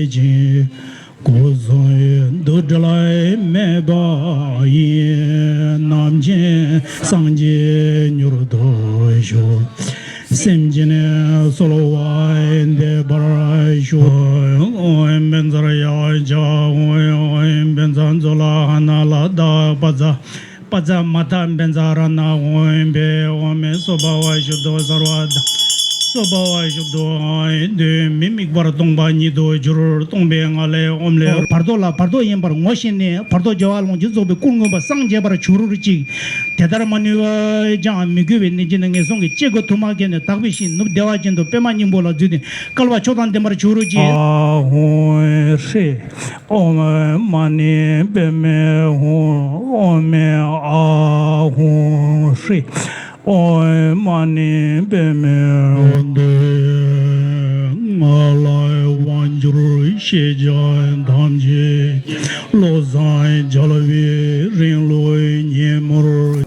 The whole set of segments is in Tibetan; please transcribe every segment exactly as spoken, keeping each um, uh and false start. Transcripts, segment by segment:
ཅིང་། སྐུ་གསུང་འདུ་འབྲལ་མེད་པ་ཡི། རྣམ་མཁྱེན་སངས་རྒྱས་མྱུར་དུ་ཞུ། སེམས་ཅན་གསོལ་བ་འདེབས་པར་ཞུ། ཨོཾ་བཛྲ་ཡ་ཇ། ཨོཾ་བཛྲ་ཛྭ་ལ་ཧ་ན་ལ་ད་པ་ཛ། པ་ཛ་མ་ཏ་བཛྲ་ན་ཨོཾ་བྷེ། ཨོཾ་སྭ་བྷཱ་ཝ་ཤུདྡྷོ་སརྦ་དྷ། སྭ་བྷཱ་ཝ་ཤུདྡྷོ། དོན་མི་དམིགས་པར་སྟོང་པ་ཉིད་དུ་གྱུར། སྟོང་པའི་ངང་ལས་ཨོཾ་ལས། བར་དོ་ལ་བར་དོ་ཡིན་པར་ངོ་ཤེས་ནས། བར་དོ་རྒྱལ་བ་ལོངས་སྤྱོད་རྫོགས་པའི་སྐུར་མངོན་པར་སངས་རྒྱས་པར་གྱུར་ཅིག། དེ་ལྟར་མ་ནུས་པ་ཅང་མི་དགོས་པའི་གནད་ཀྱིས་ནི། ངན་སོང་གི་སྐྱེ་རྒ་དུ་མ་བརྒྱལ་ནས་དག་པའི་ཞིང་ནུབ་བདེ་བ་ཅན་དུ་པདྨ་སྙིང་པོ་ལ་འཛུད་དེ་སྐལ་བ་མཆོག་དང་ལྡན་པར་གྱུར་ཅིག། ཨཱཿཧཱུྃ་ཧྲཱིཿ། ཨོཾ་མ་ཎི་པདྨེ་ཧཱུྃ། ཨོཾ་ཨཱཿཧཱུྃ་ཧྲཱིཿ། ཨོཾ་མ་ཎི་པདྨེ་ཧཱུྃ། ང་ལ་དབང་བསྒྱུར་ཤེས་བྱ་ཐམས་ཅད། བློ་བཟང་རྒྱལ་བའི་རིང་ལུགས་ཉིན་མོར།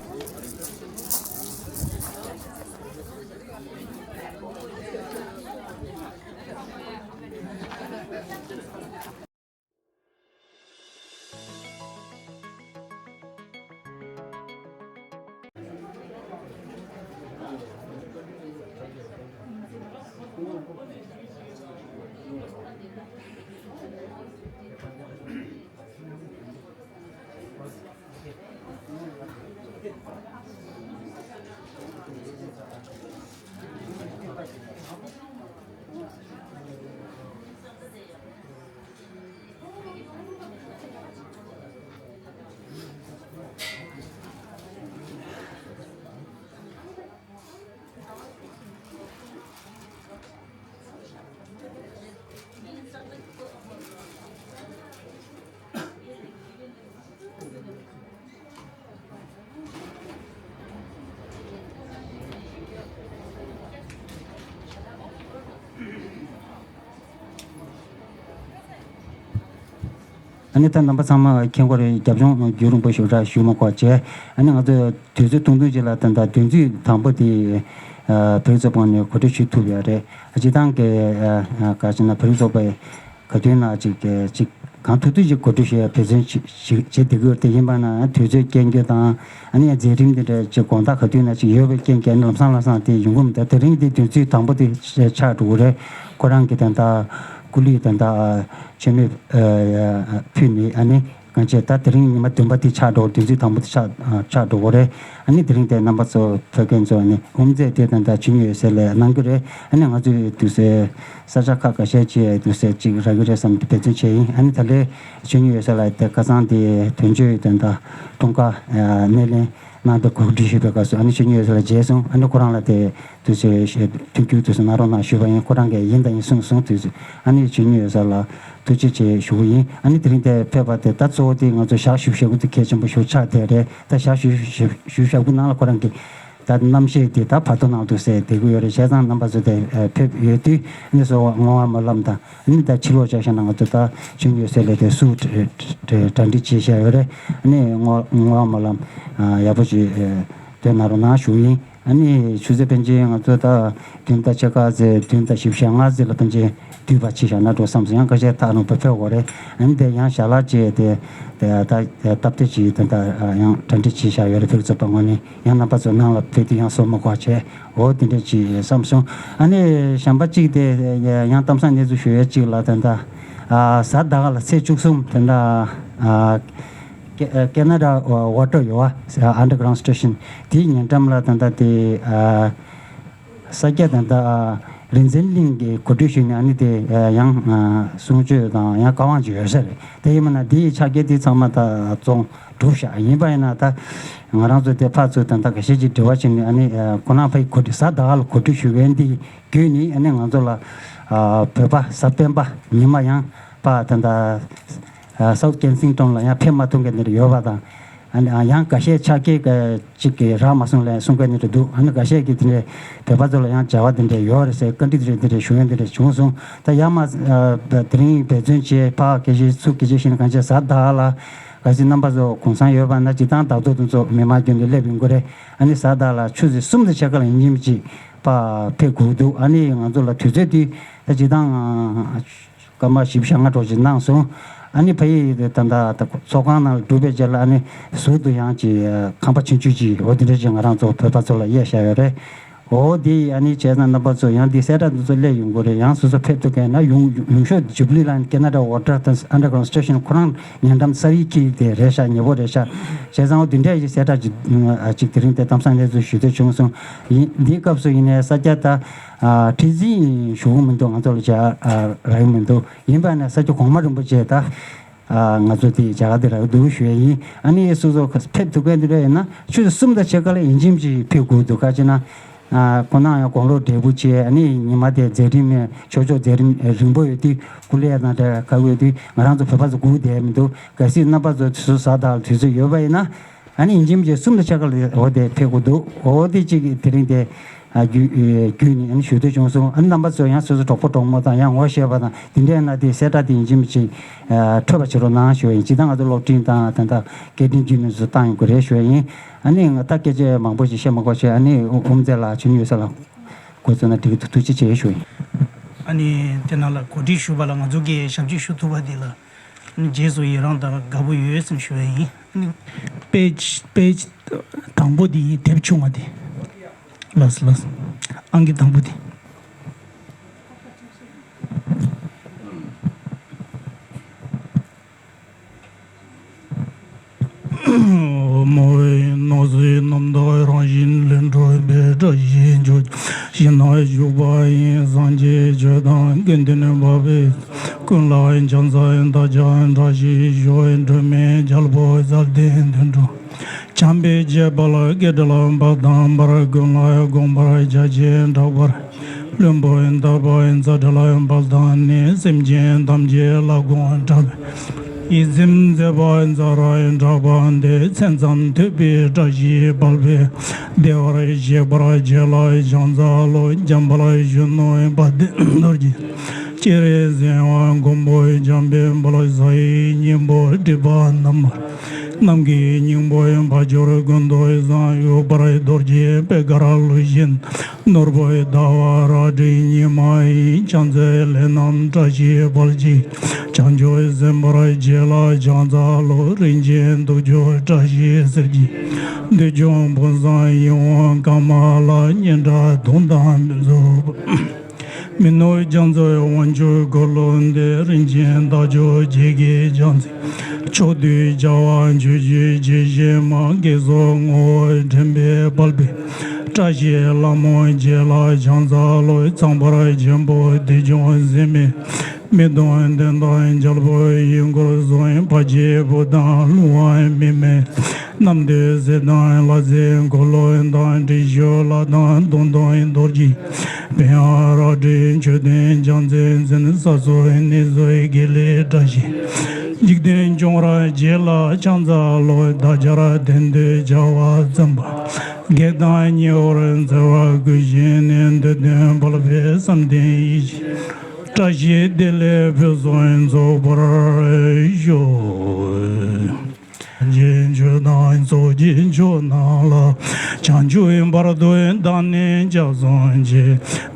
ཨ་ནི་ད་རྣམ་པ་ཚང་མ་མཁྱེན་གྱི་རེད། རྒྱབ་ལྗོངས་རྒྱུན་རིང་པོ་ཞིག་ར་ཞུ་མ་དགོས་བྱས། ཨ་ནི་ང་ཚོས་དུས་ཚོད་ཐུང་ཐུང་ཅིག་ལ་ད་ལྟ་དོན་ཚིག་དང་པོ་དེ་བོད་རིགས་ཚོགས་པ་ནས་གོ་སྒྲིག་ཞུ་ཐུབ་ཡོད་རེད། སྤྱིར་བཏང་གི་ག་ཅི་ན་བོད་རིགས་ཚོགས་པའི་ག་དུས་ན་ཅིག་གི་ཅིག་གང་ཐུབ་ཐུབ་ཅིག་གོ་སྒྲིག་ཞུ་ཡ་འབད་བརྩོན་ཅིག་བྱེད་བསྡད་ཀྱི་ཡོད་རེད། དེ་ཡིན་པ་ན་དུས་ཚོད་རྐྱེན་གྱིས་དང་ཨ་ནི་ཡང་མཛད་རིམ་དེ་འདྲ་ཅིག་དགོང་དག་ག་དུས་ན་ཅིག་ཡོད་པའི་རྐྱེན་གྱིས་ཨ་ནི་ལམ་སང་ལམ་སང་དེ་ཡོང་གི་མི་འདུག། དེ་རིང་དེ་དོན་ཚིག་དང་པོ་དེ་ཆགས་འགྲོ་གི་རེད། ཁོ་རང་གི་ད་ལྟ་སྐུ་ལུས་ད་ལྟ་མཆོད་མེ་ཕུལ་ནས་ཨ་ནི་གང་བྱས་ད་དེ་རིང་ཉི་མ་བདུན་པ་དེ་ཆགས་འགྲོ། དོན་ཚིག་དང་པོ་དེ་ཆགས་ཆགས་འགྲོ་གི་རེད། ཨ་ནི་དེ་རིང་དེ་རྣམ་པ་ཚོ་བོད་སྐད་ཚོ་ཨ་ནི་དབུ་མཛད་དེ་ད་ལྟ་ཆོས་ཉིད་འོད་གསལ་ལགས་གནང་གི་རེད། ཨ་ནི་ང་ཚོའི་དུས་ཚོད་ས་ཆ་ཁག་འགའ་ཤས་ཅིག་དུས་ཚོད་ཅིག་རག་གི་རེད་བསམ་སྟེ་འབད་བརྩོན་བྱས་ཡིན། ཨ་ནི་ད་ལས་ཆོས་ཉིད་འོད་གསལ་ལགས་དེ་ཁ་སང་དེ་དོན་གཅོད་དོན་དག་འཁྲུངས་སྐར་སྣེ་ལེན་གནང་སྟེ་གོ་སྒྲིག་ཞུས་པའི་སྐབས་སུ་ཨ་ནི་ཆོས་ཉིད་འོད་གསལ་ལགས་མཇལ་སོང་། ཨ་ནི་ཁོ་རང་ལ་དེ་དུས་ཚོད་ཐུགས་རྒྱུགས་དུས་ཚོད་གནང་རོགས་གནང་ཞུས་པ་ཡིན། ཁོ་རང་གིས་ཡིན་དང་ཡིན་གསུངས་སོང་། དུས་ཚོད་ཨ་ནི་ཆོས་ཉིད་འོད་གསལ་ལགས་ཐུགས་རྗེ་ཆེ་ཞུ་གི་ཡིན། ཨ་ནི་དེ་རིང་དེ་ཕེབས་པ་དེ་ད་གཙོ་བོ་དེ་ང་ཚོ་ཞག་བཞུགས་བཞག་པོ་དེ་གལ་ཆེན་པོ་ཞིག་ཆགས་བསྡད་རེད། ད་ཞག་བཞུགས་བཞུགས་བཞག་པོ་ནང་ལ་ཁོ་རང་གིས་ད་རྣམ་ཤེས་དེ་ད་བར་དོ་ནང་དུ་ཟེར་བསྡད་ཀྱི་ཡོད་རེད། བྱས་ཙང་རྣམ་པ་ཚོ་དེ་ཕེབས་ཡོད་དུས་ཨ་ནི་གསོལ་བ་བསྔོ་བ་སྨོན་ལམ་དང་། ཨ་ནི་ད་ཕྱི་ལོགས་བཅར་ཤག་ན་ང་ཚོ་ད་ཆོས་ཉིད་འོད་གསལ་ལགས་དེ་སུ་གྲ་སྒྲིག་བྱས་བཞག་ཡོད་རེད། ཨ་ནི་བསྔོ་བསྔོ་བ་སྨོན་ལམ་ཡག་པོ་ཞིག་འདོན་གནང་རོགས་གནང་ཞུ་ཡིན། ཨ་ནི་ཆུ་ཚོད་ཕལ་ཆེར་ང་ཚོ་ད་བདུན་དང་ཕྱེད་ཀ་ཙམ་བདུན་དང་བཞི་བཅུ་ཞེ་ལྔ་ཙམ་ལ་ཕལ་ཆེར་འདུས་པ་ཕྱིན་བཞག་ན་འགྲོ་བསམ་སོང་། ཡང་ཁ་ཤས་ཐག་རིང་པོ་ཕེབས་དགོས་རེད། ཨ་ནི་དེ་ཡང་ཞལ་ལག་བཅས་ཏེ་ད་སྟབས་བདེ་ཅིག་ད་ད་ཡང་གྲ་སྒྲིག་བྱས་བཞག་ཡོད་རེད། ཕེབས་ཚོགས་པ་ངོས་ནས་ཡང་རྣམ་པ་ཚོ་ནང་ལ་ཕེབས་དུས་ཡང་སོ་མ་གོ་བྱས་འོ་དེ་འདྲ་ཅིག་བསམ་སོང་། ཨ་ནི་གཞན་པ་གཅིག་དེ་ཡང་གཏམ་བཟང་གནས་ཚུལ་ཞུ་ཡས་གཅིག་ལ་ད་ད་གཟའ་ཟླ་བ་ལ་ཚེས་བཅུ་གསུམ་ད་ད། ཀེ་ཀེ་ན་ཌ་ཝ་ཊར་ཡོད་བ། ཨན་ཌར་གྷ་རའུན་ཌི་སི་ཊེ་ཤན་དེའི་ཉེ་འགྲམ་ལ་ད་ལྟ་དེ་ས་སྐྱ་ད་ལྟ་རིག་འཛིན་གླིང་གི་གོ་སྒྲིག་ཞུས་ནས་ཨ་ནི་དེ་ཡང་གསུང་ཆོས་དང་ཡང་བཀའ་དབང་ཅིག་ཡོད་ས་རེད། དེ་ཡིན་མིན་ན་དེའི་ཕྱག་འཁྱེར་དེ་ཚང་མ་ད་བཙོང་གྲུབ་ཤག། ཡིན་པ་ཡིན་ན་ད་ང་རང་ཚོ་དེ་ཕར་ཚུར་ད་ལྟ་འགའ་ཤས་ཅིག་འབྲེལ་བ་བྱས་ནས་ཨ་ནི་ཁོ་རང་ཕའི་གོ་སྒྲིག་གཟའ་ཟླ་བ་ལ་གོ་སྒྲིག་ཞུ་མཁན་དེ་བརྒྱུད་ནས་ཨ་ནི་ང་ཚོ་ལ་བོད་པ་གཟའ་སྤེན་པ་ཉི་མ་ཡང་པ་ད་ལྟ། ཨ་སའུཐ་ཀེན་སིང་ཊོན་ལ་ཡང་ཕེབས་མ་ཐུབ་མཁན་དེ་འདྲ་ཡོད་པ་དང་། ཨ་ནི་ཨ་ཡང་འགའ་ཤས་ཕྱག་འཁྱེར་གཅིག་གིས་རག་མ་སོང་ལབ་གསུང་མཁན་དེ་འདྲ་འདུག། ཨ་ནི་འགའ་ཤས་ཀྱིས་དེ་འདྲའི་བོད་པ་ཚོ་ལ་ཡང་བྱ་བ་དེ་འདྲ་ཡོད་རེད་ཟེར་བཀའ་འདྲི་དེ་འདྲ་དེ་འདྲ་ཞུ་མཁན་དེ་འདྲ་བྱུང་སོང་། ད་ཡར་མར་ཨ་དེ་རིང་འབད་བརྩོན་བྱས་ཕར་སྐད་ཆ་ཚུར་སྐད་ཆ་བཤད་ན་གང་བྱས་གཟའ་ཟླ་བ་ལ་ གལ་སྲིད་རྣམ་པ་ཚོ་གུང་སེང་ཡོད་པ་ན་སྤྱིར་བཏང་བདག་ཐོག་དེ་ཚོ་མི་མང་རྒྱུན་དུ་སླེབས་ཡོང་གི་རེད། ཨ་ནི་གཟའ་ཟླ་བ་ཆུ་ཚོད་གསུམ་དང་ཕྱེད་ཀ་ལ་ཡིན་གཅིག་མིན་གཅིག་ཕར་ཕེབས་དགོས་འདུག་ཨ་ནི་ང་ཚོ་ལ་དུས་ཚོད་དེ་ད་སྤྱིར་བཏང་སྐར་མ་བཞི་བཅུ་ཞེ་ལྔ་འགྲོ་ཅིག་གནང་སོང་། ཨ་ནི་ཕ་ཡི་ད་ལྟ་ཚོགས་ཁང་ནང་ལ་གྲུབ་པའི་རྗེས་ལ་ཨ་ནི་ཟུར་དུ་ཡང་ཅིག་ཁང་པ་ཆུང་ཆུང་ཅིག་འོ་དེ་འདྲ་ཅིག་ང་རང་ཚོ་བོད་པ་ཚོ་ལ་གཡར་བཞག་ཡོད་རེད། འོ་དེ་ཨ་ནི་བྱས་ཙང་རྣམ་པ་ཚོ་ཡང་དེ་གསལ་བསྒྲགས་འདི་ཚོ་སླེབས་ཡོང་གི་རེད། ཡང་སོ་སོ་ཕེབས་ཐུབ་མཁན་ན་ཡོང་ཡོང་ཤོག་ཇུ་བི་ལི་ལ་ཡིན་ཀེ་ན་ཌ་ཝ་ཊར་དང་ཨན་ཌར་གྷ་རའུན་སི་ཊེ་ཤན་ཁོ་རང་ཉེ་འགྲམ་ས་རིའི་དཀྱིལ་དེ་རེད་ཤག་ཉེ་པོ་རེད་ཤག་བྱས་ཙང་འོ་དེ་འདྲ་ཡི་གསལ་བསྒྲགས་ཅིག་ཨ་ཅིག་དེ་རིང་དེ་གཏམ་བཟང་གནས་ཚུལ་ཞུ་འདོད་བྱུང་སོང་། ཡིན་འདིའི་སྐབས་སུ་ཡིན་ནའི་ས་སྐྱ་ད་ཁྲི་འཛིན་ཞུ་གི་མི་འདུག་ང་ཚོ་ལ་བྱ་རག་གི་མི་འདུག་ཡིན་པ་ན་ས་སྐྱ་གོང་མ་རིན་པོ་ཆེ་ད། ང་ཚོ་དེ་རྒྱ་གར་དེ་རག་འདུག་ཞུ་ཡ་ཡིན། ཨ་ནི་སོ་སོ་ཕེབས་ཐུབ་མཁན་དེ་འདྲ་ཡིན་ན་ཆུ་ཚོད་གསུམ་དང་ཕྱེད་ཀ་ལ་ཡིན་གཅིག་མིན་གཅིག་ཕེབས་དགོས་འདུག་ག་ཅི་ན། ཁོ་ན་ཡང་དགུང་ལོ་བགྲེས་པོ་བྱས། ཨ་ནི་ཉི་མ་དེ་མཛད་རིམ་ནས་ཆོས་ཕྱོགས་མཛད་རིམ་རིང་པོ་ཡོད་དུས་སྐུ་ལས་དང་འདྲ་ག་ཡོད་དུས་ང་རང་ཚོ་བོད་པ་ཚོ་སྒུག་བསྡད་མི་འདུག་གལ་སྲིད་རྣམ་པ་ཚོ་དུས་ཚོད་གཟའ་ཟླ་ལ་དུས་ཚོད་ཡོད་པ་ཡིན་ན། ཨ་ནི་ཡིན་གཅིག་མིན་གཅིག་གསུམ་དང་ཕྱེད་ཀ་ལ་འོ་དེ་ཕེབས་དགོས་འདུག་འོ་དེ་གཅིག་གི་དེ་རིང་དེ་ཨ་བརྒྱུད་བརྒྱུད་ནས་ཨ་ནི་ཞུ་འདོད་བྱུང་སོང་། ཨ་ནི་རྣམ་པ་ཚོ་ཡང་སོ་སོ་གྲོགས་པོ་གྲོགས་མོ་དང་ཡང་ངོ་ཤེས་པ་དང་དེ་འདྲས་ན་དེ་གསལ་བསྒྲགས་དེ་ཡིན་གཅིག་མིན་གཅིག་ཨ་འཕྲོད་པ་བྱེད་རོགས་གནང་ཞུ་བ་ཡིན། སྤྱིར་བཏང་ང་ཚོ་གློག་འཕྲིན་དང་ད་ལྟ་སྐད་འཕྲིན་བརྒྱུད་ནས་ཚུར་བཏང་ཡོང་གི་རེད་ཞུ་བ་ཡིན། ཨ་ནི་ང་ད་སྐད་ཆ་མང་པོ་ཞིག་བཤད་མ་དགོས་ཞེས། ཨ་ནི་དབུ་མཛད་ལགས་ཆོས་ཉིད་ཡོད་ས་ལ་གོ་ཚོད་ན་འགྲིག་གི་འདུག་ཐུགས་རྗེ་ཆེ་ཞུ་བ་ཡིན། ཨ་ནི་དེ་ནང་ལ་གོ་སྒྲིག་ཞུས་པ་ལ་ང་ཚོ་གིས་ཞབས་ཕྱི་ཞུ་ཐུབ་པ་དེ་ལ། རྗེས་སུ་ཡི་རང་དང་དགའ་པོ་ཡོད་ཟེར་ཞུ་ཡ་ཡིན། པེ་ཇི་པེ་ཇི་དང་པོ་དེ་ཡིན། དེབ་ཆུང་བ་དེ། ལགས་སོ་ལགས་སོ། ཨང་ཀི་དང་པོ་དེ། མོའི་སྣང་སྲིད་རྣམ་དག་རང་བཞིན་ལས་གྲུབ་པའི་བཀྲ་ཤིས་ཕྱོགས་བཞི་ན་བཞུགས་པ་ཡི་སངས་རྒྱས་ཆོས་དང་ཀུན་ལྡན་འབར་བའི་ཀུན་ལ་ཕྱག་འཚལ་བདག་ཅག་བཀྲ་ཤིས་ཤོག་སྒྲོལ་མའི་རྒྱལ་པོ་རྩལ་ལྡན་དོན་གྲུབ། བྱམས་པའི་རྒྱལ་པོ་ལ་སྐྱེ་འགྲོ་ལ་འབབ་དང་འབར། ཀུན་ལ་དགོངས་པར་བྱ་ཞིང་གྲགས་པར། བློན་པོ་ཡི་འདོད་པ་ཡི་རྩ་བྲལ་ལ་འབབ་དང་ནི། སེམས་ཅན་ཐམས་ཅད་ལ་དགོངས་གྲགས་པའི་ཡིད་སེམས་མཛད་པ་ཡི་རྩ་བྲལ་གྲགས་པ་འདི། མཚན་ཙམ་ཐོས་པས་བཀྲ་ཤིས་འབར་བའི་བདེ་བར་གཤེགས་པར་བྱེད་ལ་ཕྱག་འཚལ་ལོ། འཇམ་དཔལ་གཞོན་ནུ་དཔལ་ལྡན་རྡོ་རྗེ། སྤྱན་རས་གཟིགས་དབང་མགོན་པོ་འཇམ་དཔལ་དཔའ་ལ་གཟའ་ཡི་སྙིང་པོ་སྒྲིབ་པ་རྣམ་པར། ནམ་མཁའི་སྙིང་པོ་ཡི་འཕགས་མཆོག་ཀུན་ཏུ་བཟང་། འོད་འབར་རྡོ་རྗེ་པད་དཀར་ལུས་བཞིན། ནོར་བུ་ཟླ་བ་རལ་གྲི་ཉི་མ་ཡི། ཕྱག་འཚལ་ལས་རྣམས་བཀྲ་ཤིས་དཔལ་གྱི། བྱང་ཆུབ་སེམས་དཔའ་རྒྱལ་ལ་ཕྱག་འཚལ་ལོ། རིན་ཆེན་གདུགས་མཆོག་བཀྲ་ཤིས་གསེར་གྱི། འདོད་འཇོ་འབུམ་བཟང་ཡིད་འོང་ཀ་མ་ལ། སྙན་གྲགས་དུང་དང་མི་རྫོགས་པ། མི་ནུབ་རྒྱ་མཚོའི་དབང་ཕྱུག་འཁོར་ལོ་འདི། རིན་ཆེན་རྟ་མཆོག་འཇིགས་བྱེད་རྒྱལ་མཚན། ཕྱོགས་དུས་རྒྱལ་བ་མཆོག་གྱུར་རྗེ་བཞད་མ། བགེགས་སོགས་ངོ་བོ་འདྲེན་པའི་དཔལ་བེ། བཀྲ་ཤིས་ལྷ་མོ་རྒྱལ་ལ་ཕྱག་འཚལ་ལོ། ཚངས་པར་སྤྱན་པོ་བདེ་སྐྱོང་གཟིགས་མེད། མི་གདོང་ལྡན་དང་རྒྱལ་པོ་ཡི་འཁོར་གསུམ། བར་ཆད་བུ་དང་ཀླུ་དབང་མི་མེད། རྣམ་ཐོས་སྲས་དང་ལྷ་སྲས་འཁོར་ལོ་དང་། ཏྲི་ཤཱུལ་དང་གདོང་གདོང་རྡོ་རྗེ། དཔལ་དབྱངས་རལ་གྲི་མཆོད་རྟེན་རྒྱལ་མཚན་འཛིན། ས་སོགས་གནས་སུ་དགེ་ལེགས་བཀྲ་ཤིས། འཇིག་རྟེན་སྐྱོང་བར་བྱེད་ལ་ཕྱག་འཚལ་ལོ། བདག་ཅག་དོན་དུ་བྱ་བ་བརྩམ་པ། བགེགས་དང་ཉེ་བར་འཚེ་བ་ཀུན་ཞི་ནས། འདོད་དོན་དཔལ་བེ་བསམ་གཏན་ཡིད་བཞིན། བཀྲ་ཤིས་བདེ་ལེགས་ཕུན་སུམ་ཚོགས་པར་ཤོག། རྗེས་འཇུག་དང་ཚོགས་ཀྱི་མཆོག་རྣམས་ལ། བྱང་ཆུབ་བར་དུ་བདག་ནི་སྐྱབས་སུ་མཆི།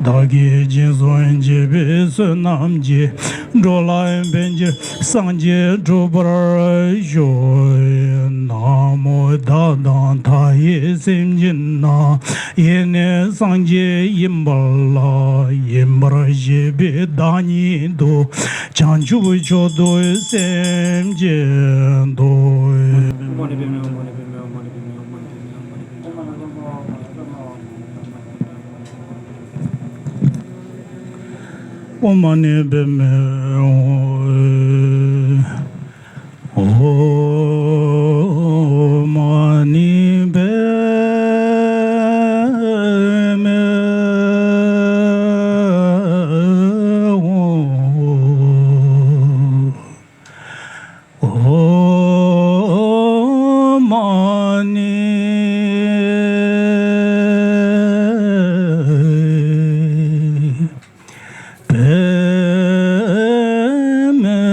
བདག་གིས་སྦྱིན་སོགས་བགྱིས་པའི་བསོད་ནམས་ཀྱིས། འགྲོ་ལ་ཕན་ཕྱིར་སངས་རྒྱས་འགྲུབ་པར་ཤོག། ན་མོ། བདག་དང་མཐའ་ཡས་སེམས་ཅན་རྣམས། ཡེ་ནས་སངས་རྒྱས་ཡིན་པ་ལ། ཡིན་པར་བཞེད་པའི་བདག་ཉིད་དུ། བྱང་ཆུབ་མཆོག་ཏུ་སེམས་བསྐྱེད་དོ། ཨོཾ་མ་ཎི་པདྨེ་ཧཱུྃ། ཨོཾ་མ་ཎི་པདྨེ་ཧཱུྃ། ཨོཾ་མ་ཎི་པདྨེ་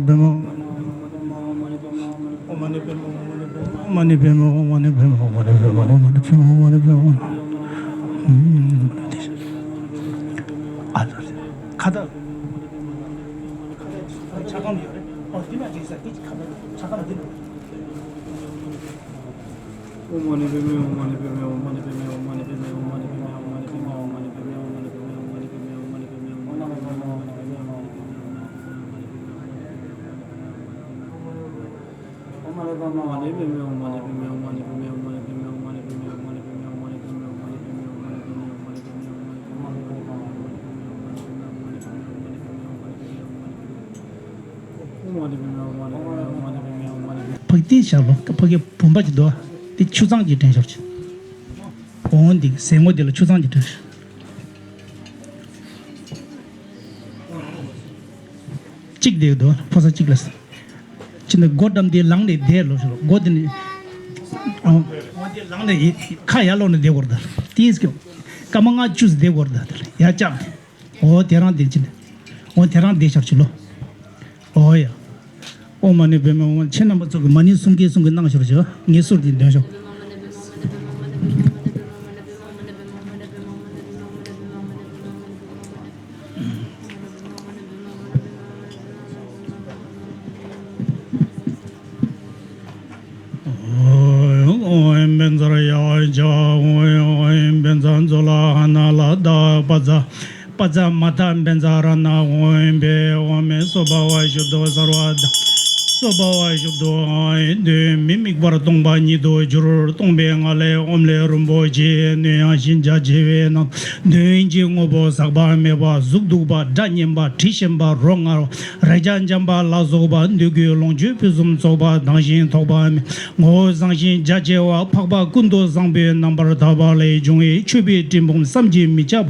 ཕ་གི་དེའི་ཞབས་ལ་ཕ་གི་བུམ་པ་ཅིག་འདུག་དེ་ཆུ་གཙང་གི་དྲན་ཤོར་ཅིག་འོང་འདི་ཟེ་ངོ་འདི་ལ་ཆུ་གཙང་གི་དྲན་ཤོར། གཅིག་བསྡད་འདུག་ཕོ་གསར་གཅིག་ལ། ཅི་ནས་སྒོ་འགྲམ་དེ་ལངས་ནས་བསྡད་ལོ་ཞུ་ལོ། སྒོ་དེ་ནས་ཨོ་དེ་ལངས་ནས་ཁ་ཡར་ལོག་ནས་བསྡད་དགོས་རེད་ད། དེས་སྐྱོ། སྐར་མ་ལྔ་བཅུ་བསྡད་དགོས་རེད་ད། ཡར་བཅག་ནས་ཨོ་དེ་རང་བསྡད་ཅི་ནས་ཨོ་དེ་རང་བསྡད་ཤོར་ཅི་ལོ། ཨོ་ཡ། ཨོཾ་མ་ཎི་པདྨེ་ཧཱུྃ། ཁྱེད་རྣམ་པ་ཚོ་གི་མ་ཎི་གསུང་གིན་གསུང་གིན་གནང་ཤོར་ཅི། ངས་གསུར་དེ་འདོན་ཤོག་ཨོཾ་བཛྲ་ཡ་ཝ་ཇ། ཨོཾ་བཛྲ་མཛོ་ལ་ཧ་ན་ལ་དྷ་པ་ཛ། པ་ཛ་མ་ཐ་བཛྲ་ན། ཨོཾ་བྷཻ་ཨོཾ་སྭ་བྷཱ་ཝ་ཤུདྡྷོ་སརྦ་དྷ། སྭ་བྷཱ་ཝ་ཤུདྡྷོ། ཨོཾ་དུས་མི་དམིགས་པར་སྟོང་པ་ཉིད་དུ་གྱུར། སྟོང་པའི་ངང་ལས་ཨོཾ་ལས་རིན་པོ་ཆེའི་སྣོད་ཡངས་ཤིང་རྒྱ་ཆེ་བའི་ནང་དོན་གྱི་དངོས་པོ་ཟག་པ་མེད་པ། གཟུགས་སྡུག་པ། སྒྲ་སྙན་པ། དྲི་ཞིམ་པ། རོ་མངར་བ། རེག་བྱ་འཇམ་པ་ལ་སོགས་པ་འདོད་དགུའི་ལོངས་སྤྱོད་ཕུན་སུམ་ཚོགས་པ་དང་ཞིང་ཐོགས་པ་མེད། ངོ་བོ་བཟང་ཞིང་རྒྱ་ཆེ་བ། འཕགས་པ་ཀུན་ཏུ་བཟང་པོའི་རྣམ་པར་ཐར་པ་ལས་བྱུང་བའི་མཆོད་པའི་སྤྲིན་ཕུང་བསམ་གྱིས་མི་ཁྱབ།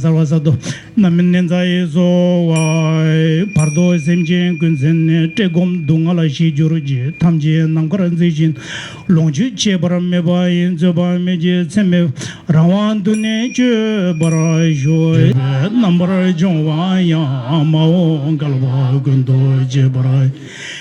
གསལ་བ་གསལ་དུ། རྣམ་སྨིན་ནད་མཚོ་ཡི་སོ་བ། བར་དོ་སེམས་ཅན་ཀུན་ཟིན་ནས། བཀྲེས་སྐོམ་སྡུག་བསྔལ་ཞི་གྱུར་ཅིག། ཐམས་ཅད་ནམ་མཁར་མཛེས་བཞིན་ལོངས་སྤྱོད་བྱེད་པར་མོས་པ་ཡིས། རྩོད་པ་མེད་ཅིང་འཚེ་མེད་རང་དབང་དུ་ནི་སྤྱོད་པར་ཤོག། རྣམ་པར་སྦྱོང་བ་ཡང་མ་འོངས་བསྐལ་པ་ཀུན་ཏུ་སྤྱད་པར།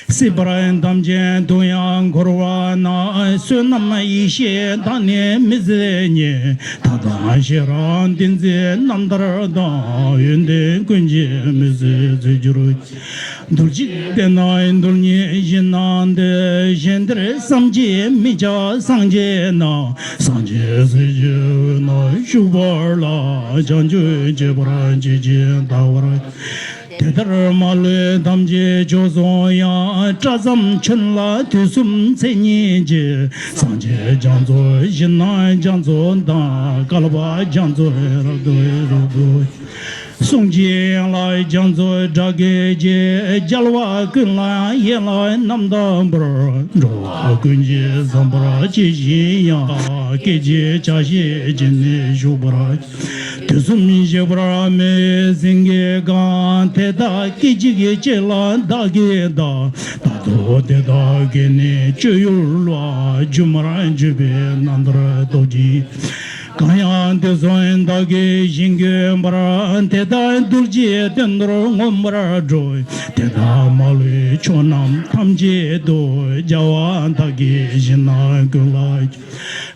སྲིད་པར་ཐམས་ཅད་དུ་ཡང་འཁོར་བ་ན། བསོད་ནམས་ཡེ་ཤེས་དག་ནི་མི་ཟད་ཉིད། ཐ་དད་ཤེས་རབ་ཏིང་འཛིན་རྣམ་ཐར་དང་། ཡོན་ཏན་ཀུན་གྱི་མི་ཟད་རྫས་གྱུར་ཅིག། རྡུལ་གཅིག་དེ་ན་རྡུལ་སྙེད་གཞན་དང་འདྲ། གཞན་དེར་བསམ་གྱིས་མི་ཁྱབ་སངས་རྒྱས་རྣམས། སངས་རྒྱས་སྲས་ཀྱི་དབུས་ན་བཞུགས་པ་ལ། བྱང་ཆུབ་སྤྱད་པར་བྱེད་ཅིང་བལྟ་བར། དེ་ལྟར་མ་ལུས་ཐམས་ཅད་མཆོག་གསུམ་དབྱིངས། སྐྲ་ཙམ་ཆུན་ལ་དུས་གསུམ་མཚན་ཉིད་ཀྱི། སངས་རྒྱས་རྒྱ་མཚོ་ཞིང་རྣམས་རྒྱ་མཚོ་དང་། བསྐལ་པ་རྒྱ་མཚོ་རབ་ཏུ་རབ་ཏུ། གསུང་གི་དབྱངས་ལ་རྒྱ་མཚོའི་སྒྲ་སྐད་ཀྱིས། རྒྱལ་བ་ཀུན་ལ་ཡན་ལག་རྣམ་དག་པར། འགྲོ་བ་ཀུན་གྱི་བསམ་པ་ཇི་བཞིན་དབྱངས། སྐད་ཅིག་ཆ་ཤས་ཀྱིས་ནི་ཞུགས་པར། དུས་གསུམ་གཤེགས་པ་མེད་པའི་སེང་གེ་གང་། དེ་དག་སྐད་ཅིག་གཅིག་ལ་བདག་གིས་བལྟ། ད་དུང་དེ་དག་གིས་ནི་སྤྱོད་ཡུལ་ལ། སྒྱུ་མར་འགྱུར་བའི་རྣམ་ཐར་རྟོགས་ཀྱིས། གང་ཡང་དེ་གསུམ་བདག་གིས་བཞེངས་དགོས་པར། དེ་དག་རྡུལ་གཅིག་སྟེང་དུ་མངོན་པར་སྒྲུབ། དེ་དག་མ་ལུས་ཕྱོགས་རྣམས་ཐམས་ཅད་དུ། རྒྱལ་བ་དག་གིས་ཞིང་རྣམས་ཀུན་ལ།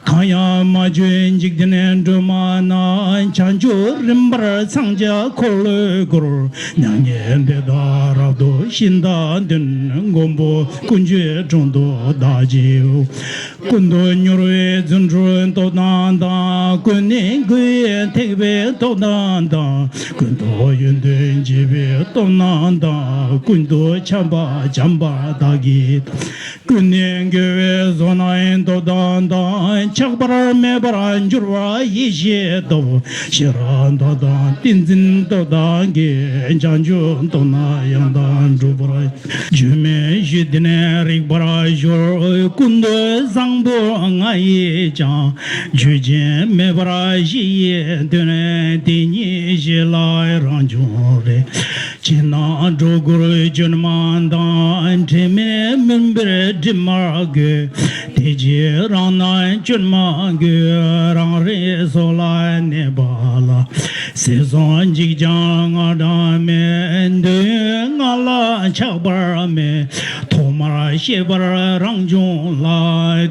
གང་ཡང་མ་བྱོན་འཇིག་རྟེན་སྒྲོན་མ་ན། བྱང་ཆུབ་རིམ་པར་འཚང་རྒྱ་འཁོར་ལོས་བསྐོར། མྱ་ངན་འདས་དང་རབ་ཏུ་ཞི་ལྟ་འདོད། མགོན་པོ་ཀུན་མཆོད་དྲུང་དུ་བདག་མཆིའོ། ཀུན་ཏུ་མྱུར་བའི་རྫུ་འཕྲུལ་སྟོབས་དང་ལྡན། ཀུན་ནས་བསྐུལ་བའི་ཐེག་པའི་སྟོབས་རྣམས་དང་། ཀུན་ཏུ་ཡོན་ཏན་རྒྱས་པའི་སྟོབས་རྣམས་དང་། ཀུན་ཏུ་ཁྱབ་པ་འཇམ་དཔལ་དག་གི་སྟོབས། ཀུན་ནས་བསྐུལ་བའི་བསོད་ནམས་སྟོབས་དང་། ཆགས་པ་མེད་པར་འགྱུར་བ་ཡེ་ཤེས་སྟོབས། ཤེས་རབ་སྟོབས་དང་ཏིང་འཛིན་སྟོབས་དག་གིས། བྱང་ཆུབ་སྟོབས་རྣམས་ཡང་དག་འགྲུབ་པར། རྒྱུད་སྨིན་ཞིང་དེ་ནས་རིག་པར་ཤོག། ཀུན་ཏུ་བཟང་པོ་ང་ཡིས་ཀྱང་། རྒྱུད་ཆེན་མེད་པར་གཞི་ཡི་དོན། དེ་ཉིད་གཞི་ལ་རང་བྱུང་རིག། ཕྱི་ནང་སྒྲོ་སྐུར་བཅོས་མ་དང་། དྲི་མེད་མུན་པའི་དྲི་མར་གོས། དེ་ཕྱིར་རང་སྣང་བཅོས་མ་དགོས། རང་རིག་སོ་ལ་གནས་པ་ལ། ཟས་སོགས་འཇིགས་ཀྱང་སྔར་དང་མེད། འདོད་ཡོན་ལྔ་ལ་ཆགས་པ་མེད། ཐོག་མར་ཤེས་པར་རང་བྱུང་ལ།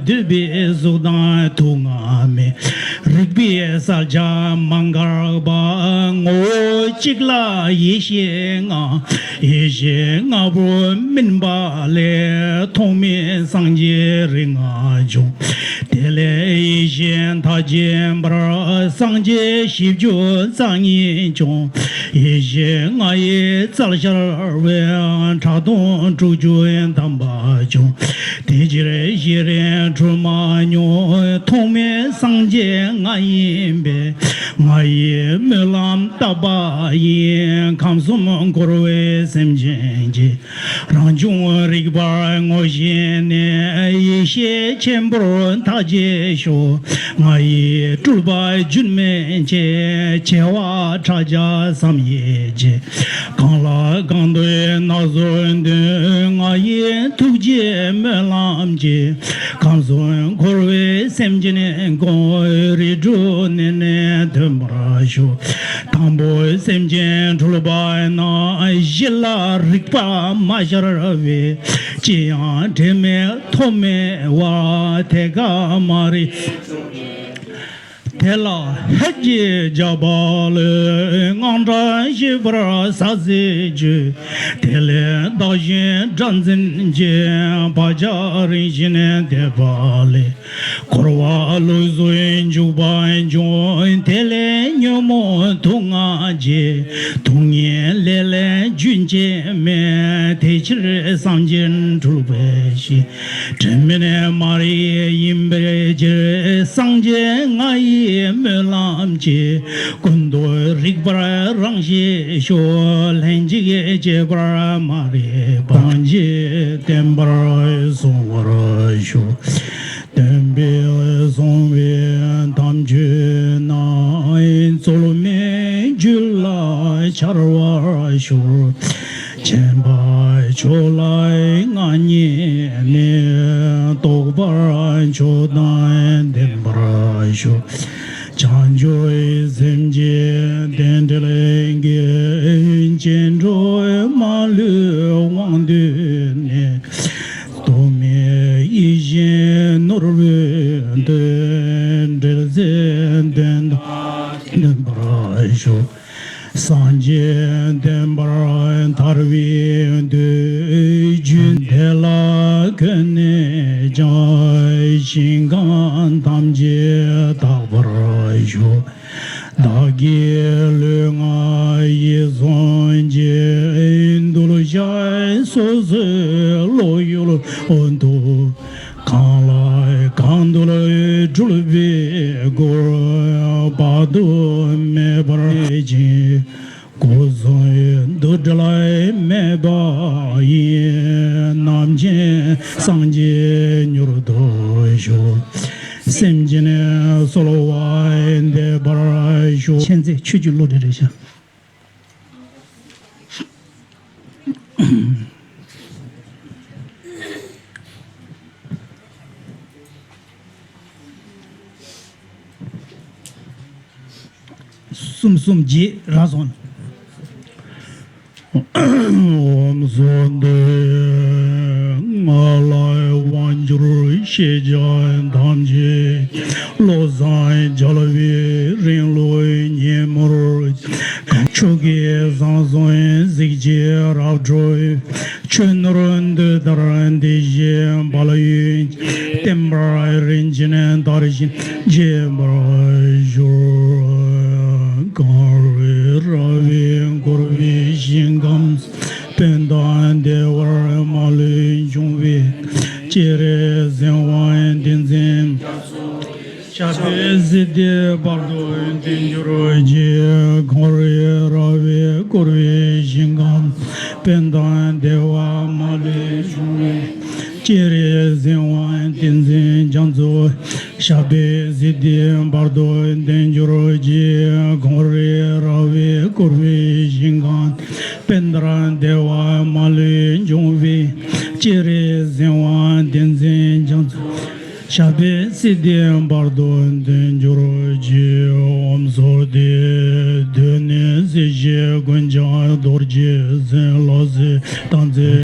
འདོད་པའི་གཟུགས་དང་དུག་ལྔ་མེད། རིག་པའི་གསལ་ཆ་མ་འགགས་པ། ངོ་བོ་གཅིག་ལ་ཡེ་ཤེས་ལྔ། ཡེ་ཤེས་ལྔ་པོ་སྨིན་པ་ལས། ཐོག་མའི་སངས་རྒྱས་རིགས་ལྔ་བྱུང་། དེ་ལས་ཡེ་ཤེས་མཐའ་ཡས་པར། སངས་རྒྱས་བཞི་བཅུ་རྩ་གཉིས་བྱུང་། ཡེ་ཤེས་ལྔ་ཡི་རྩལ་ཤར་བས། ཕྲག་དོན་དྲུག་ཅུ་ཐམ་པ་བྱུང་། དེ་ཕྱིར་ཤེས་རིག་འཁྲུལ་མ་མྱོང་། ཐོག་མའི་སངས་རྒྱས་ང་ཡིན་པས། ང་ཡི་སྨོན་ལམ་བཏབ་པ་ཡིས། ཁམས་གསུམ་འཁོར་བའི་སེམས་ཅན་གྱི། རང་བྱུང་རིག་པར་ངོ་ཤེས་ནས། ཡེ་ཤེས་ཆེན་པོར་མཐའ་ཡས་ཤོག། ང་ཡི་སྤྲུལ་པ་རྒྱུད་སྨིན་བྱེད། བྱེ་བ་ཕྲག་བརྒྱ་བསམ་ཡས་བྱེད། གང་ལ་གང་འདུལ་སྣ་ཚོགས་འདོན། ང་ཡི་ཐུགས་རྗེའི་སྨོན་ལམ་གྱིས། ཁམས་གསུམ་འཁོར་བའི་སེམས་ཅན་ཀུན། རིགས་དྲུག་གནས་ནས་ཐོན་པར་ཤོག། དང་པོ་སེམས་ཅན་འཁྲུལ་པ་ན། གཞི་ལ་རིག་པ་མ་ཤར་བས། ཅི་ཡང་དྲི་མེད་ཐོག་མེད་པ། དེ་ཀ་མ་རིག་དེ་ལ་ཧད་ཀྱིས་བརྒྱབ་པ་ལས། དངངས་སྐྲག་ཞི་བར་ཟ་ཟིག་བྱོས། དེ་ལས་བདག་གཞན་དགྲར་འཛིན་བྱེད། བག་ཆགས་རིམ་བཞིན་འདས་པ་ལས། འཁོར་བ་ལུགས་སུ་འཇུག་པ་འབྱུང་། དེ་ལས་ཉོན་མོངས་དུག་ལྔ་སྐྱེ། སྡུག་བསྔལ་ལས་ལས་རྒྱུན་ཆད་མེད། དེ་ཕྱིར་སེམས་ཅན་འཁྲུལ་པའི་གཞི། དྲི་མེད་མ་རིག་ཡིན་པའི་ཕྱིར། སངས་རྒྱས་ང་ཡི་སྨོན་ལམ་གྱིས། ཀུན་ཏུ་རིག་པར་རང་ཤེས་ཤོག། ལྷན་ཅིག་སྐྱེས་པར་མ་རིག་པ། སངས་རྒྱས་བསྟན་པར་སྲུང་བར་ཤོག། བསྟན་པས་བཟུང་བའི་དམ་ཆོས་རྣམས། རྩོལ་མེད་རྒྱུད་ལ་འཆར་བར་ཤོག། མཁྱེན་པ་མཆོག་ལ་མངའ་བརྙེས་ནས། རྟོགས་པ་མཆོག་དང་ལྡན་པར་ཤོག། བྱང་ཆུབ་སེམས་ཀྱི་རྟེན་འབྲེལ་གྱི། སྐྱེ་འགྲོ་མ་ལུས་དབང་སྡུད་ནས། རྟོག་མེད་ཡིད་བཞིན་ནོར་བུའི་མཐུས། འབྲེལ་ཚད་དོན་དམ་ལྡན་པར་ཤོག། སངས་རྒྱས་བསྟན་པར་ཐར་པའི་མཐུས། རྒྱུད་འདི་ལ་འཁོད་ནས་ཀྱང་། ཞིང་ཁམས་ཐམས་ཅད་དག་པར་ཤོག། བདག་གི་ལུས་ངག་ཡིད་གསུམ་གྱི། གདུལ་བྱ་སོ་སོའི་བློ་ཡུལ་དུ། གང་ལ་གང་འདུལ་སྤྲུལ་པའི་སྒོ། དཔག་ཏུ་མེད་པར་བྱིན་གྱིས་བསྐོར། བཟུང་བའི་འདུ་འབྲལ་མེད་པ་ཡིས། རྣམ་མཁྱེན་སངས་རྒྱས་མྱུར་དུ་ཤོག། སེམས་ཅན་གསོལ་བ་འདེབས་པར་ཤོག། མཁྱེན་བརྩེ་ཆོས་ཀྱི་བློ་གྲོས་རེད་ཤག། གསུམ་གསུམ་བརྒྱད་རག་སོང་། ཨོཾ་སྭ་སྟི། ང་ལ་དབང་བསྒྱུར་ཤེས་བྱ་ཐམས་ཅད། བློ་བཟང་རྒྱལ་བའི་རིང་ལུགས་ཉིན་མོར། ཆོས་ཀྱི་ཟང་ཟིང་གཟི་བརྗིད་རབ་སྤྲོས། ཆོས་ནོར་འདི་ལྟར་འདི་བཞིན་འབར་ཡོད། བསྟན་པ་རིན་ཆེན་ དར་ཞིང་རྒྱས་པར་གྱུར། གངས་རི་ར་བས་བསྐོར་བའི་ཞིང་ཁམས། ཕན་དང་བདེ་བར་མ་ལུས་འབྱུང་བའི། སྤྱན་རས་གཟིགས་དབང་ཏིང་འཛིན། ཞབས་པད་སྲིད་མཐའི་བར་དུ་བརྟན་གྱུར་ཅིག་གངས་རི་ར་བས་བསྐོར་བའི་ཞིང་ཁམས། ཕན་དང་བདེ་བ་མ་ལུས་འབྱུང་བའི། སྤྱན་རས་གཟིགས་དབང་ཏིང་འཛིན་རྒྱ་མཚོ། ཞབས་པད་སྲིད་མཐའི་བར་དུ་བརྟན་གྱུར་ཅིག་གངས་རི་ར་བས་བསྐོར་བའི་ཞིང་ཁམས། ཕན་དང་བདེ་བ་མ་ལུས་འབྱུང་བའི། སྤྱན་རས་གཟིགས་དབང་ཏིང་འཛིན་རྒྱ་མཚོ། ཞབས་པད་སྲིད་མཐའི་བར་དུ་བརྟན་གྱུར་ཅིག་ཨོཾ་སྭ་སྟི། གདོད་ནས་སྲིད་ཞིའི་མགོན་ཀྱང་རྡོ་རྗེ་འཛིན། ལྷ་སྲས་བསྟན་འཛིན་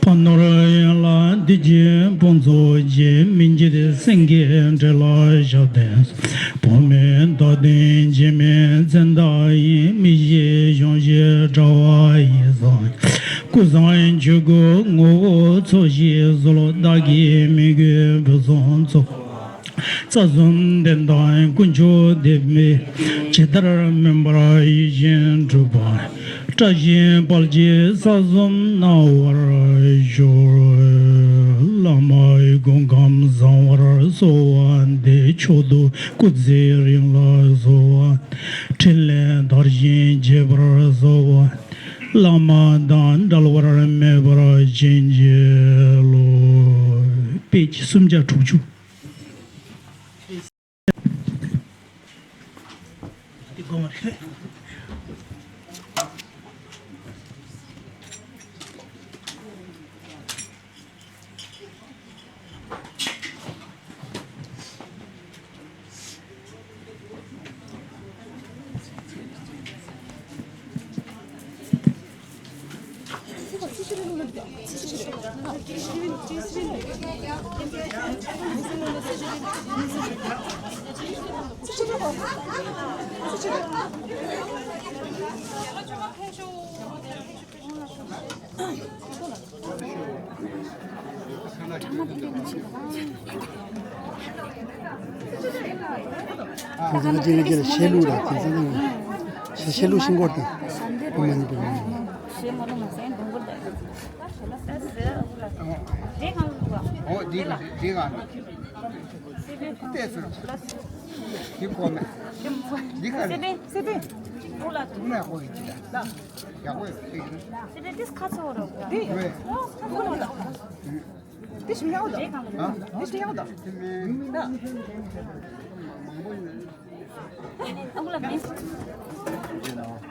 ཕ་ནོར་ཡན་ལག་བདེ་སྐྱིད་ཕུན་ཚོགས་རྒྱས། སྨིན་བྱེད་སེང་གེའི་སྤྲིན་ལ་ཞབས་བརྟན། བུད་མེད་རྟག་བརྟན་འཇིགས་མེད་མཚན་རྟགས་ཡིན། མི་ཤེས་གཞོན་ཞིག་གྲྭ་བ་ཡིན་ཙང་། ཀུན་བཟང་ཆོས་སྐུའི་ངོ་བོ་མཚོ་ཞིག་གསོལ། བདག་གི་མི་དགོས་བུ་ཚང་ཚོགས། རྩ་གསུམ་བདེན་དང་དཀོན་མཆོག་བདེན་པའི། ཇི་ལྟར་མིན་པར་ཡིད་བཞིན་གྲུབ་པ། བཀྲ་ཤིས་དཔལ་གྱིས་ས་གསུམ་སྣང་བར་ཤོག་བླ་མའི་སྐུ་ཁམས་བཟང་བར་གསོལ་བ་འདེབས། མཆོག་ཏུ་སྐུ་ཚེ་རིང་ལ་གསོལ་བ། ཕྲིན་ལས་དར་ཞིང་རྒྱས་པར་གསོལ་བ། བླ་མ་དང་འབྲལ་བར་མེད་པར་བྱིན་གྱིས་རློབས། དཔལ་གྱི་སུམ་བརྒྱ་དྲུག་ཅུ། དེ་དགོངས་པ་རེད། དེང་སང་ཅི་ལ་ཅི་ལ་བཤད་ལུགས་ལ་དེང་སང་ནི་བཤད་བཤད་ལུགས་ཤིང་སྐོར་དང་། ཨ་མ་ནི་པའི་མ་ནི། ཨོ་འདི་འདི་ག་ལ། ཏེ་སུ། འདི་ཁོ་མེད། འདི་ག་ལ། སེ་པེ། སེ་པེ། ཨོ་ལ་དུ་ན་ཧོ་ཡི་ཅི་ད། ཡག་པོ་ཡོད། སེ་པེ་ཏིས་ཁ་ཚོ་རོ། འདི་ཡོད། ཨོ་ཁ་ཚོ་རོ། འདི་ཤི་ཡག་ད། འདི་ཤི་ཡག་ད། ཨ་ཁུ་ལ་མེད། ཁ་ལག་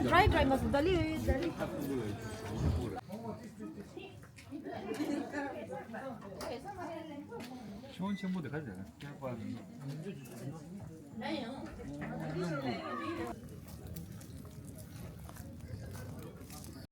ཌ་རའི་ཌ་རའི་མ་སོང་། ད་ལི་ད་ལི། ཤོང་ཆེན་པོ་དེ་ག་རེ་རེད། ཀྱང་པ་རེད།